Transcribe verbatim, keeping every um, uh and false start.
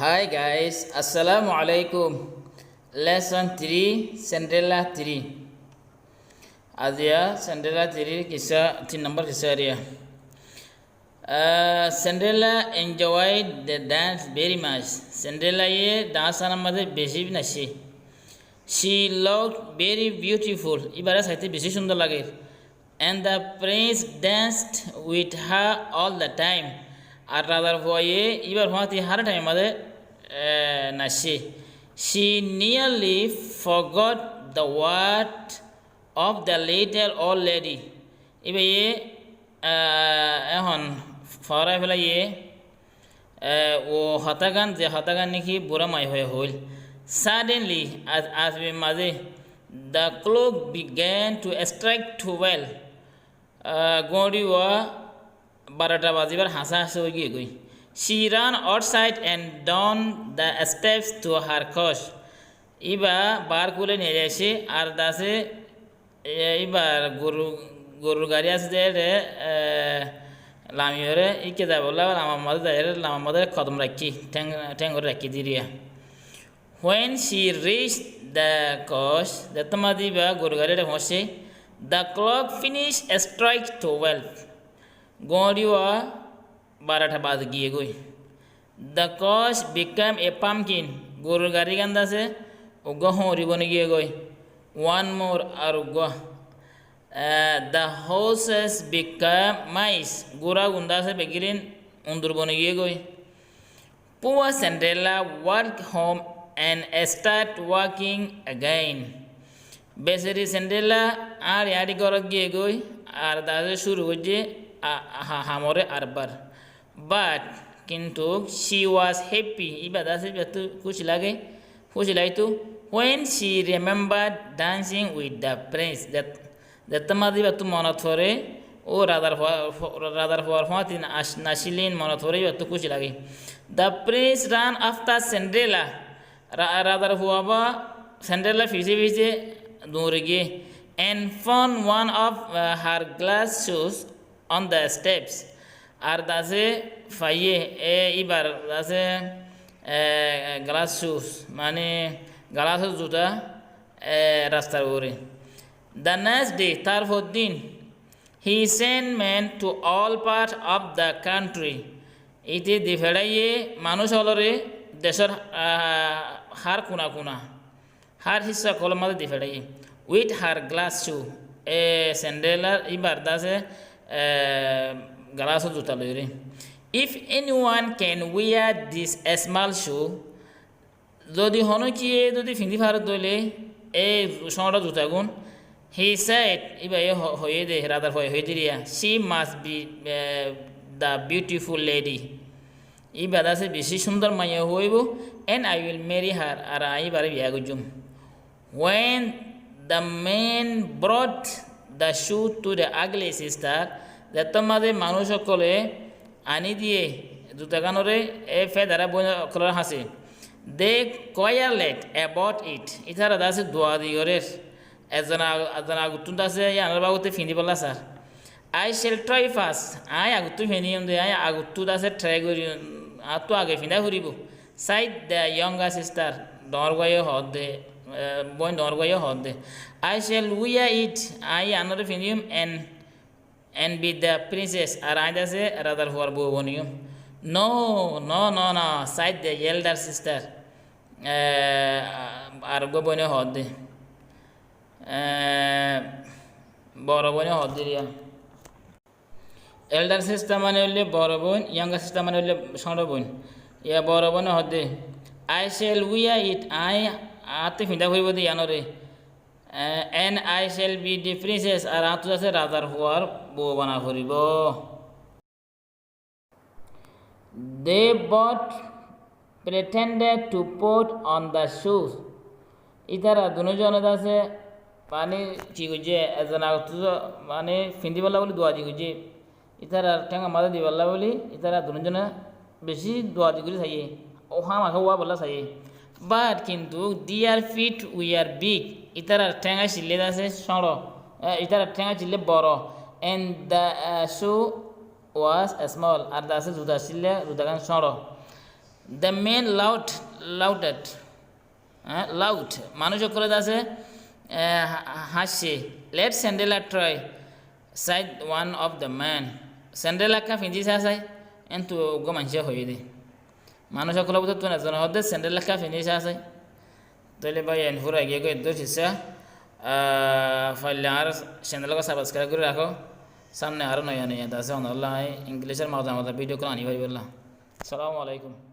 Hi guys, assalamu alaikum. Lesson three, Cinderella three. Aziya Cinderella three kissa, tin nombor kissa ariya. Uh, Cinderella enjoyed the dance very much. Cinderella ye dance anar maze beci naicce. She looked very beautiful. Ibare saite beci cúndor lage. And the prince danced with her all the time. Ar razar fuaye ibar fuáñti har time maze, eh, naicce. She nearly forgot the word of the little old lady. Ibaye, eh, ehón forai felaiye, eh, ó hotágan, ze hotágan niki bura maiyafuaye hoil. Suddenly, as, asbe maze, the clock began to strike twelve. Ah, góñçi uwá barota bazibar hañsé hañsé ói giyé goi. She ran outside and down the steps to her coach. Iba bar kule neri aiccé ar dase, e, ibar goru, gorur gari asé de ére, e, lamiyore, ikke zaibolla lamar maze zaiyore, lamar maze kodom raikké, theng, theng gori raikké diriya. When she reached the coach, zettót maze iba goru gari ére foóñiccé, the clock finished strike twelve. Góñçi uwá barota bazi giyé goi. The coach became a pumpkin. Gorur gari gán dase uggwá hoñri boni giyé goi. One more, ar uggwá. Eh, the horses became mice. Gura gún dase beggín undur boni giyé goi. Poor Cinderella walked home and start walking again. Beseri Cinderella áñçi áñçi górot giyé goi, ar dase cúru goijjé a-, ha-, hamore arbar. But, kintu, she was happy, iba dase ibattú kúci lage, kúci lagitu, when she remembered dancing with the prince. Zet-, zettót maze ibattú monot fore, ó razar fua-, fo-, razar fuar fuáñti na-, naicíl in monot fore ibattú kúci lage. The prince ran after Cinderella. Ra-, razar fua ba Cinderella fise fise duñri giyé. And found one of, uh, her glass shoes on the steps. Ar dase faiyé, e, ibar dase, e, glass shoes, mane galasor zuta, e, rastar uore. The next day, tar foddin, he sent men to all part of the country. Ite di feçáiye manúic ólore decór, ah, hár kuna kuna. Hár hissá ókkolor mazé di feçáiye. With her glass shoe, e, Cinderellar ibar dase, e, galasor zuta loiyóre. If anyone can wear this small shoe, zodi honókiye zodi findí fare dóile e cóñço zutagún, he said, ibaye ho-, hoiyé de, razar fuaye hoiyé de riya, she must be, e, the beautiful lady. Iba dase beci cúndor maiya óibo, and I will marry her, ar añí ibare biya goijjum. When the men brought the shoe to the ugly sister, zettót mazé manúic ókkole aní diyé zutagánoré e fedara bóin ókkolor hañsé, they quarreled about it. Ítara dase dua di gorér. Ezon ag-, ezon agottún dase yíanor babote findíbolla sar. I shall try first. Añí agottú findiyum de, añí agottú dase try goijjum, añáttu age findá foribó. Said the younger sister, doñr báiye hoódde, e, bóin doñr báiye hoódde. I shall wear it, añí yíanoré findiyum, and, and be the princess, ar añí dase razar fuar bou boniyum. No, no, no, no, said the elder sister. E, ar uggwá bóine hoódde. E, boro bóine hoódde riya. Elder sister mane óilde boro bóin, younger sister mane óilde cóñço bóin. Iya boro bóine hoódde, I shall wear it, añí añáttu findá foribó de yíanoré. E, and I shall be the princess, ar añáttu dase razar fuar bou bana foribó. They both pretended to put on the shoes. Ítara dunúzone dase, mane, ki goijjé, ezon agottú, mane, findíbolla bóli dua di goijjé. Ítarar théngor mazé dibolla bóli, ítara dunúzone beci dua di gorí saiyé. Ó hámaká uwá bolla saiyé. But kintu, their feet were big. Ítarar théng accíl dase cóñço. E, ítarar théng accíl boro. And the, e, shoe was small, ar dase zuta accíl, zutagán cóñço. The man laughed, laughed. Eh, laughed. Manúic ókkole de asé, eh, há-, háñsce. Let Cinderella try, said one of the men. Cinderella ekká fiñzi sá sai, entu uggwá maincé hoiyé dé. Manúic ókkolor bútottu ezone hoó dé Cinderella ekká fiñzi sá sai. Tóile bái, en fura giyé goi eddúr kissá. Ah, faille añár channel gán subscribe gorí rakó. Samne aró noya noya de asé, onolla English or moza moza video gán aní faribólla. Assalamu alaikum.